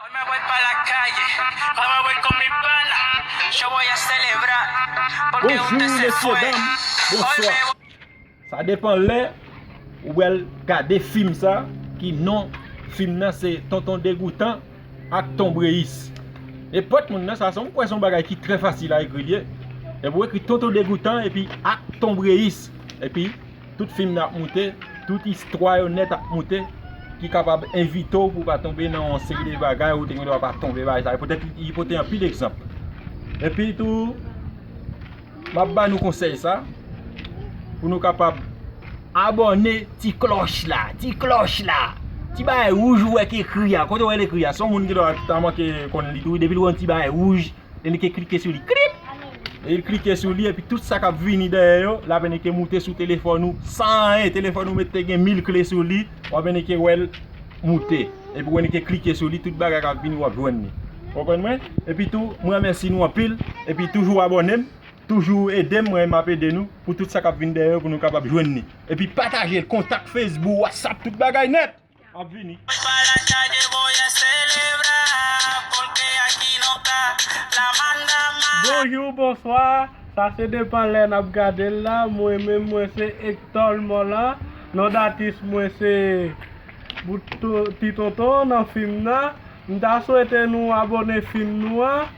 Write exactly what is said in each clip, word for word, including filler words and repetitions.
Hoy me voy pa la calle, hoy me voy con mi pana. Yo voy a celebrar, porque usted se fue. Hoy me voy. Sa depan lè ou pral gade fim sa, ki non fim nan se Tonton Degoutan ak Ton Breyis. Nenpòt moun nan, sa se, m kwè se yon bagay ki trè fasil a ekri l ye. Epi ou ekri Tonton Degoutan epi ak Ton Breyis. Epi tout fim nan ap moute, tout istwa yo nèt ap moute, ki kapab envite w pou w pa tonbe nan yon seri de bagay ou te gen dwa pa tonbe bagay sa yo. Poutèt li pote anpil egzanp. Epi tou, m ap ba nou konsèy sa, pou nou kapab abòne ti klòch la, ti klòch la. Ti bagay wouj ou wè ki ekri a. Kote w wè l ekri a? Se yon moun ki dwa ta manke konn li tou. Depi l wè yon ti bagay wouj, li ke klike sou li. Krip! E l klike sou li, epi tout sa k ap vini dèyè yo, l ap enke moute sou telefòn ou, san anyen. Telefòn ou mèt te gen mil kle sou li, w ap enke wè l moute. Epi w enke klike sou li, tout bagay k ap vini, w ap jwenn li. Ou konprann mwen? Epi tou, mwen remèsye nou anpil. Epi toujou abòne m, toujou ede m, mwen m ap ede nou, pou tout sa k ap vin dèyè yo, pou nou kapab jwenn li. Epi pataje l, kontak Facebook, WhatsApp, tout bagay nèt. Ap vini. Voy pa la calle, voy a celebrar, porque aquí no está la manda más. Bonjou, bonswa. Sa se depan lè n ap gade l la. Mwen menm, mwen se Hector Molan. Non datis mwen se Bout To-, Ti Tonton nan fim nan. M ta swete nou abòne fim nou an,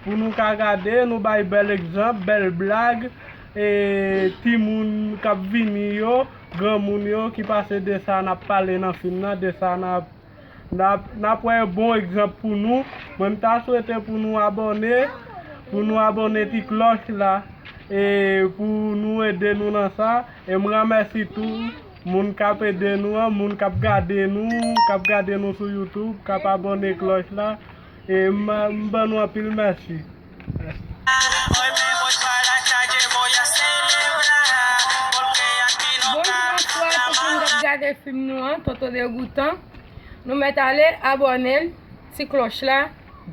pou nou ka gade, nou bay bèl egzanp, bèl blag, e timoun k ap vini yo, granmoun yo ki pase de sa n ap pale nan fim nan, de sa n ap, n ap, n ap wè bon egzanp pou nou. Mwen, m ta swete pou nou abòne, pou nou abòne ti klòch la, e pou nou ede nou nan sa. E m remèsye tou moun k ap ede nou an, moun k ap gade nou, k ap gade nou sou YouTube, k ap abòne klòch la. E m, m ban nou anpil mèsi. Hoy me voy pa la calle, voy a celebrar, porque aquí no está la manda más. Bonjou, bonswa, tout moun k ap gade fim nou an, Tonton Degoutan. Nou mèt ale, abòne l, ti klòch la.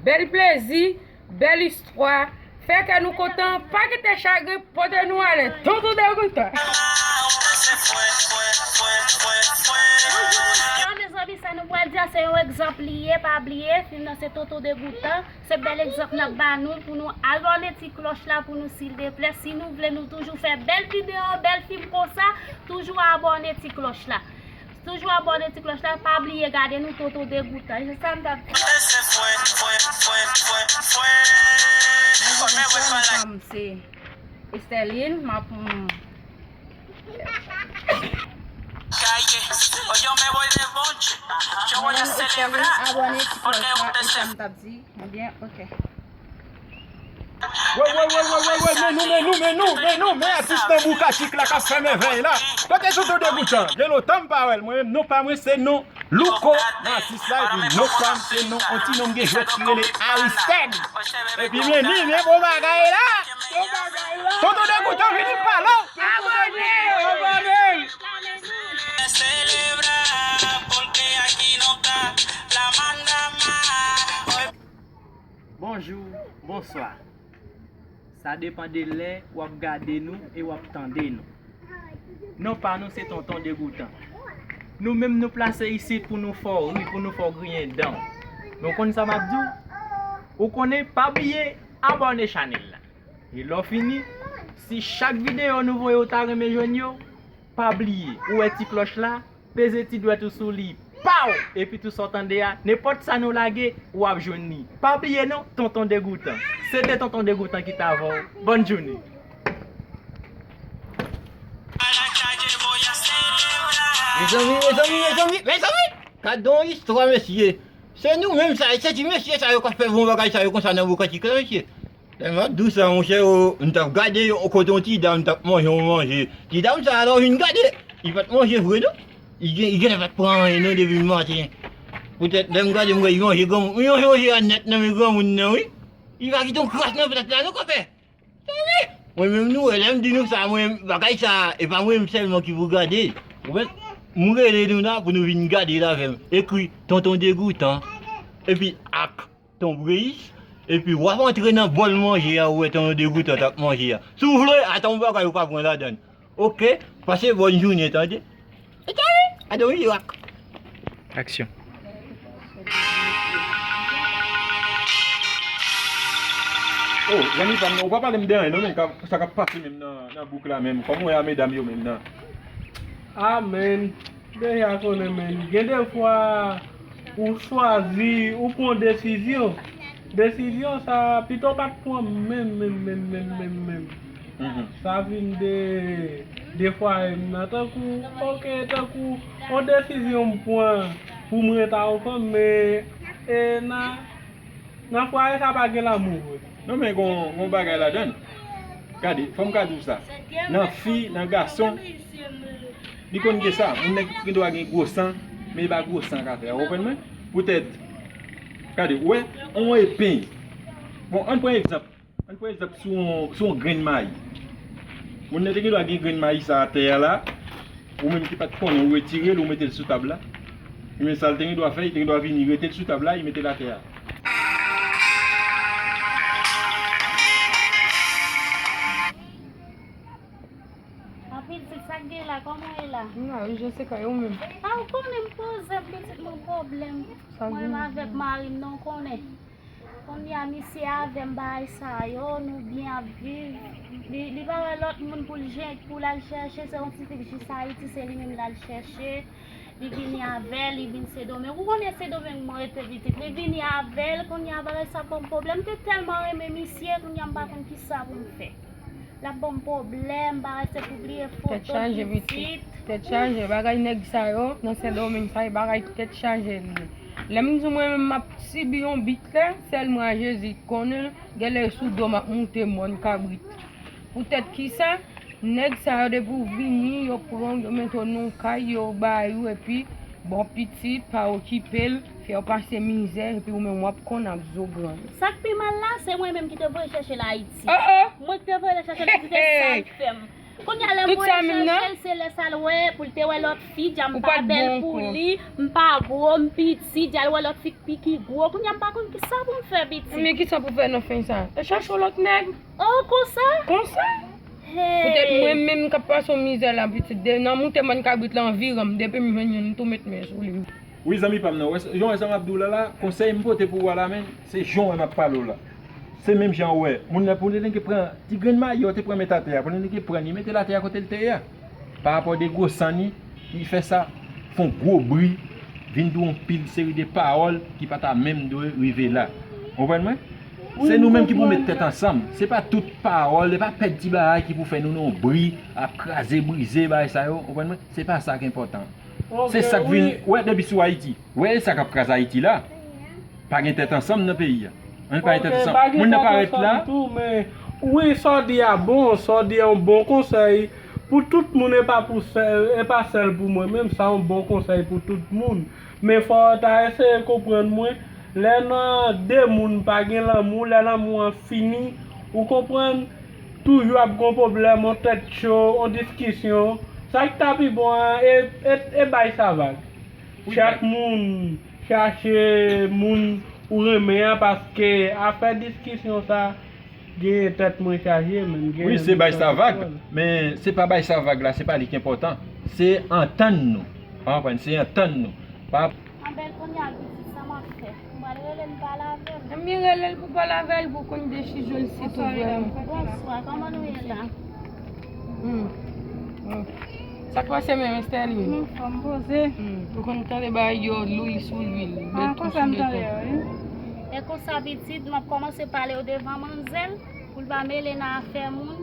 Bèl plezi, bèl istwa. Fè kè nou kontan, pa kite chagren pote nou ale. Tonton Degoutan. Bonjou, bonswa, mezanmi, sa nou pral di a, se yon egzanp li ye, pa bliye, fim nan se Tonton Degoutan. Se bèl egzanp n ap ba nou pou nou abòne ti klòch la pou nou, sildeplè. Si nou vle nou toujou fè bèl videyo, bèl fim konsa, toujou abòne ti klòch la. Toujou abòne ti klòch la, pa bliye gade nou Tonton Degoutan. Se sa m t ap di. Bonjou, bonswa, m se Esterline, m ap, mm, Calle, hoy yo me voy de bonche, yo voy a celebrar, porque usted se fue. Ebyen, ok. Wè, wè, wè, wè, wè, wè, men nou, men nou, men nou, men nou, men atis nan boukatik la k ap fè mèvèy la. Kote Tonton Degoutan? Gen lontan m pa wè l, mwen menm, non pa mwen, se non Louko, nan atis la, epi non pa m, se non, yon ti nonm gen jwèt ki rele Aristèd. Epi men li, men bon bagay la. Tonton Degoutan vini pale w. Abòne, abòne. Celebra, porque aquí no está la manda más. Bonjou, bonswa. Sa depan de lè w ap gade nou e w ap tande nou. Non pa nou se Tonton Degoutan. Nou menm nou plase isit pou nou fè w ri, pou nou fè w griyen dan w. Men w konn sa m ap di w? Ou konnen, pa bliye abòne chanèl la. E lè w fini, si chak videyo nou voye w ta renmen jwenn yo, pa bliye, ou wè ti klòch la, peze ti dwèt ou sou li, paw! Epi tou sa w tande a, nenpòt sa nou lage, w ap jwenn li. Pa bliye non, Tonton Degoutan. Se te Tonton Degoutan ki t avè w. Bòn jounen. Mezanmi, mezanmi, mezanmi, mezanmi! Gad yon istwa, mesye. Se nou menm sa, se ti mesye sa yo k ap fè bon bagay sa yo konsa nan boukatik la, mesye. Tèlman dous la, monchè, o, m t ap gade yon kote yon ti dam t ap manje yon manje. Ti dam sa a, lè w vin gade, li pa t manje vre, non. Li gen, li genlè pa t pran anyen, non, depi maten. Poutèt, lè m gade, m wè li manje granmoun. Li manje manje a nèt nan men granmoun nan, wi. Li pa kite yon kras nan plat la, non, konpè. Mwen menm, nou wè, lè m di nou sa, mwen, bagay sa, e pa mwen menm sèlman ki pou gade. Ou wè, m rele nou la pou nou vin gade l avè m. Ekri Tonton Degoutan. Epi ak Ton Breyis, epi w ap antre nan bòl manje a, ou wè Tonton Degoutan t ap manje a. Si w vle, ata yon bagay ou pa pran ladan l. Oke, pase bòn jounen, tande? Aksyon. Oh, zanmi pa m nan, ou pa pale m de anyen non, men ka, sa k ap pase menm nan, nan bouk la menm. Kòman w wè a medam yo menm nan? Ah, men, deja konnen, men. Gen de fwa, ou chwazi, ou pran desizyon. Desizyon sa, pito w pa t pran menm, menm, menm, menm, menm, menm. Mhm. Sa vin de, de fwaye m nan, tankou, ok, tankou, yon desizyon m pran pou m ret a yon fanm, men, e, nan, nan fwaye sa pa gen lanmou vre. Non, men gon, gon bagay ladan l. Gade, fò m ka di w sa. Nan fi, nan gason, li konn gen sa. Moun nèg gen dwa gen gwo san, men e pa gwo san k ap fè a. Ou konprann mwen? Poutèt, gade, ou wè, on epen. Bon, ann pran egzanp. Ann pran egzanp sou on, sou on grenn mayi. Moun nan te gen dwa gen grenn mayi sa atè a la. Ou menm ki pa t konnen, ou retire l, ou mete l sou tab la. Ebyen, sa l te gen dwa fè, li te gen dwa vini rete l sou tab la, li mete l atè a. Anpil ti sa k gen la, kòman w ye la? M la, wi, Jessica, e ou menm? A, ou konnen m poze m, pitit mwen pwoblèm. Sa Mwen gen? Menm avèk mari m, non, ou konnen. Kounye a, misye avè m bagay sa yo, nou byen ap viv. Li, li pa wè lòt moun pou l jen, pou l al chèche, se yon ti fi k jis Ayiti, se li menm l al chèche. Li vini avè l, li vin Sendomeng. Ou konnen Sendomeng mwen rete pitit. Li vini avè l, kounye a bagay sa ban m pwoblèm. M te tèlman renmen misye, kounye a m pa konn kisa pou m fè. L ap ban m pwoblèm, bagay se pou bliye foto pitit. Tèt chaje, pitit. Tèt chaje, bagay nèg sa yo, nan Sendomeng sa, e bagay tèt chaje li ye. Lè m di w mwen menm m ap sibi yon bit la, sèl mwen a Jezi k konnen, genlè sou do m ap moute mòn kabrit. Poutèt kisa? Nèg sa yo depi w vini, yo pran w, yo mete w nan yon kay, yo bay ou, epi ba w pitit, pa okipe l, fè w pase mizè, epi ou menm w ap konn ak zo grann. Sa k pi mal la, se mwen menm ki te voye chèche l Ayiti. Oh oh! Mwen ki te voye l chèche l Ayiti, se sa l fè m. Kounye a lè m voye l chèche l, se lè sa l wè, pou l te wè lòt fi, di a m pa bèl pou li, m pa gwo, m piti, di a l wè lòt fi ki pi ki gwo. Kounye a m pa konn kisa pou m fè pitit. Men kisa pou fè nan fen sa? E chèche w lòt nèg. Oh, konsa? Konsa? Poutèt mwen menm k ap pase yon mizè la, pitit, de nan moute mòn kabrit la anviran m, depi m jwenn youn, m tou met men sou li. Wi, zanmi pa m nan, wè, jan w wè sa m ap di w la la, konsèy m pote pou ou a la, men, se jan w wè m ap pale w la. Se menm jan w wè, moun nan, pou li te gen pran ti grenn mayi w te pran met atè a, pou li te gen pran li mete l atè a kote l te ye a. Pa rapò de gwo san li, li fè sa, fè yon gwo bri, vin di w yon pil seri de pawòl ki pa ta menm dwe rive la. Ou konprann mwen? Se nou menm ki pou met tèt ansanm. Se pa tout pawòl, se pa pèdi bagay ki pou fè nou nan yon bri, ap kraze brize, bagay sa yo, ou konprann mwen? Se pa sa k enpòtan. Se sa k vin, wè, depi sou Ayiti. Wè, e sa k ap kraze Ayiti la. Pa gen tèt ansanm nan peyi a. Ann pa gen tèt ansanm. Moun nan parèt la. Wi, sa w di a bon, sa w di a yon bon konsèy pou tout moun, e pa pou sèl, e pa sèl pou mwen menm, sa yon bon konsèy pou tout moun. Men fò w ta eseye konprann mwen, lè nan de moun pa gen lanmou, lè lanmou an fini, ou konprann, toujou ap gon pwoblèm, on tèt cho, on diskisyon. Sa k ta pi bon an, e, e, e bay sa vag. Chak moun chache moun ou renmen an, paske afè diskisyon sa gen tèt mwen chaje, men gen. Wi, se bay sa vag, men se pa bay sa vag la, se pa li ki enpòtan. Se antann nou. Ou konprann? Se antann nou. Pa Anben, kounye a, pitit, sa m ap fè? M pral rele l pale avè l. Ann rele l pou pale avè l, pou konn desizyon l sitou vrèman. Bonswa, kòman nou ye la? Hmm. Bon. Sa k pase menm, Estherline? Mwen fò m poze. Hmm. Ou konn tande bagay yo, lwil sou lwil. Ah, konsa m tande yo, wi. E konsa, pitit, m ap kòmanse pale w devan manzèl, pou l pa mele nan afè moun.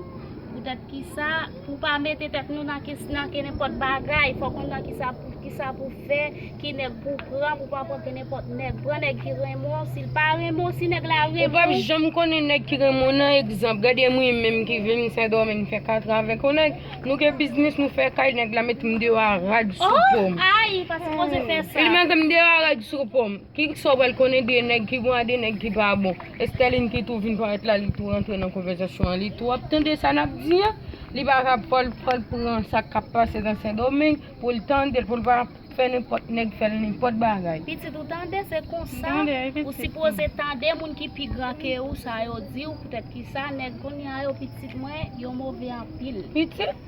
Poutèt kisa, pou pa mete tèt nou nan kes, nan ke nenpòt bagay, fòk ou nan kisa pou, kisa pou fè, ki nèg pou pran, pou pa pran ke nenpòt nèg. Pran nèg ki renmen w, si l pa renmen w, si nèg la renmen w. Ou p ap janm konnen nèg ki renmen w nan egzanp. Gade mwen menm ki vin Sendomeng fè katran avèk yon nèg. Nou gen biznis, nou fè kay, nèg la mete m deyò a rad sou po m. Oh, ay, pa sipoze fè sa. Li mete m deyò a rad sou po m. Kisa w pral konnen de nèg ki bon a de nèg ki pa bon? Estherline ki tou vin parèt la, li tou rantre nan konvèsasyon an, li tou ap tande sa n ap di an. Li pa ka fò l, fò l pran sa k ap pase nan Sendomeng pou l tande l, pou l pa fè nenpòt nèg fè l nenpòt bagay. Pitit, ou tande, se konsa ou sipoze tande moun ki pi gran ke ou, sa yo di w, poutèt kisa nèg kounye a yo, pitit mwen, yo move anpil. Pitit?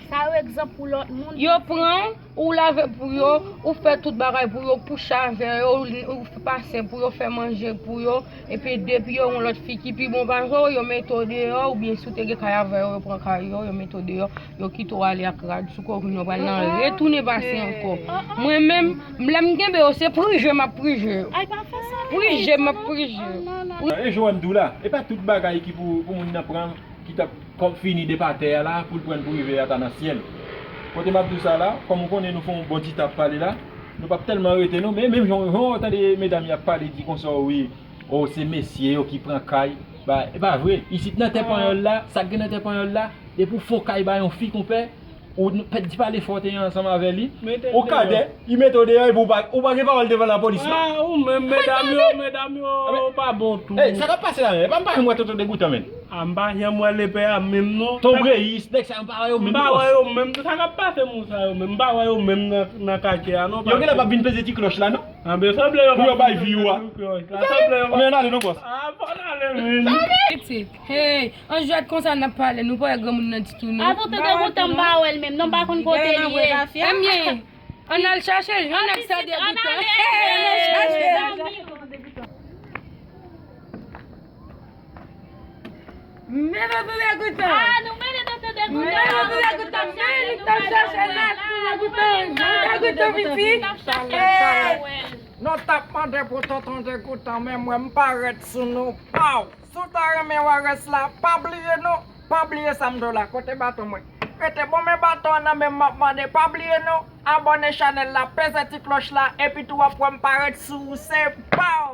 Sa yo egzanp pou lòt moun. Yo pran w, ou lave pou yo, ou fè tout bagay pou yo, kouche avè yo, ou, ou pase pou yo, fè manje pou yo, epi depi yo wè yon lòt fi ki pi bon pase w, yo mete w deyò, oubyen si w te gen kay avè yo, yo pran kay yo, yo mete w deyò, yo kite w ale ak rad sou kò w, kounye a w pral nan retounen pase ankò. Mwen menm, lè m kenbe yo, se prije m ap prije yo. Prije m ap prije yo. E jan w di w la, e pa tout bagay ki pou, pou moun nan pran ki t ap kòm fini depi atè a la, pou l pran l pou rive ata nan syèl. Kote m ap di w sa la, kòm ou konnen nou fè yon bon ti tan ap pale la, nou p ap tèlman rete non, men menm jan, jan w tande medam y ap pale di konsa, wi, o, se mesye yo ki pran kay, ba, e pa vre, isit nan tè panyòl la, sa k gen nan tè panyòl la, depi w fè yon kay ba yon fi, konpè, ou n-, pèdi pale fò w te ye ansanm avè li, o kadè, li mete w deyò, epi ou pa, ou pa gen pawòl devan lapolis non. Ah, ou menm, medam yo, medam yo pa bon tou. Ey, sa k ap pase la menm? E pa m pa janm wè tonton degoutan menm. Ah, m pa janm wè lepè a menm non. Tonbreyis, nèg sa yo m pa wè yo menm. M pa wè yo menm. Sa k ap pase moun sa yo menm? M pa wè yo menm nan, nan katye a non. Yo genlè p ap vin peze ti klòch la non. Anben sanble yo pou yo bay vi yo a. Sanble yo. Anben ann ale non bòs. Ah, fò n ale wi. Hey, an jwèt konsa n ap pale, nou pa wè granmoun nan ditou non. Avan te degoutan m pa wè l menm non, m pa konn kote li ye. Ebyen, ann al chache l, yon nèg sa degoutan. Ann ale. Men tonton degoutan. Ah, nou mele tonton degoutan. Men tonton degoutan, men li t ap chache l, tonton degoutan, tonton degoutan vini. Hey. Nou t ap mande pou tonton degoutan, men mwen m parèt sou nou. Pow! Si w ta renmen wè rès la, pa bliye non, pa bliye sa m di w la, kote baton mwen? Rete bon, men baton an nan men m, m ap mande, pa bliye non, abòne chanèl la, peze ti klòch la, epi tou w ap wè m parèt sou ou, se pow!